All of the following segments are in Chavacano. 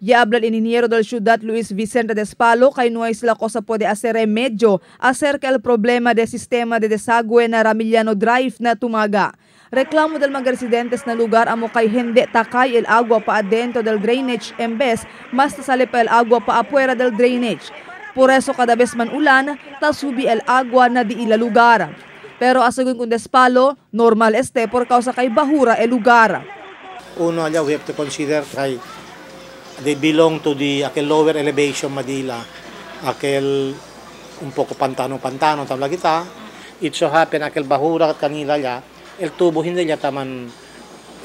Ya habla el ingeniero del ciudad Luis Vicente Despalo kay no hay sila cosa puede hacer remedio acerca el problema del sistema de desagüe na Ramillano Drive na Tumaga. Reklamo del mga residentes na lugar amo kay hindi takay el agua pa adentro del drainage en vez mas sale pa el agua pa afuera del drainage. Por eso cada vez man ulan, tasubi el agua na di ila lugar. Pero asagun kung Despalo, normal este por causa kay bahura el lugar. Uno allá we have to consider kay they belong to the aquel lower elevation Madila, aquel un poco pantano tabla kita. It so happen aquel bahura at kanila ya, el tubo hindi ya taman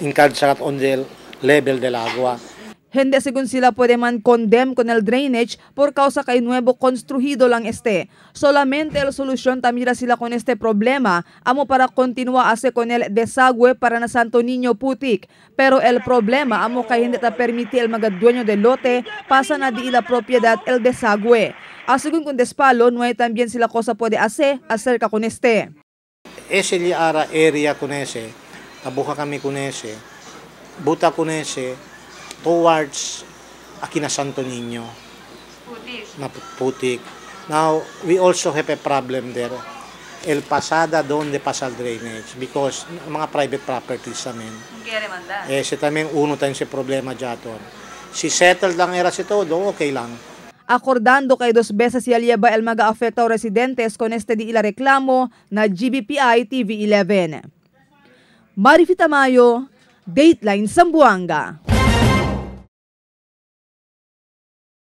incalzat on the level del agua. Hindi según sila puede man condemn con el drainage por causa kay nuevo construido lang este. Solamente el solusyon tamira sila con este problema amo para continua ase con el desagüe para na Santo Niño Putik. Pero el problema amo kay hindi ta permiti el mga dueño del lote pasa na di ila propiedad el desagüe. Asegún con Despalo, no hay también sila cosa puede hacer acerca con este. Ese ara area con ese, tabuka kami con ese, buta con ese, towards Aquina Santo Niño. Putik. Na Putik. Now, we also have a problem there. El pasada donde pasa el drainage because mga private properties namin. Ese también uno tayo si problema dyaton. Si settled lang era si todo, okay lang. Acordando kay dos beses yaliaba el mga afectado residentes con este di ila reklamo na GBPI TV 11. Marifi Tamayo, Dateline Zamboanga.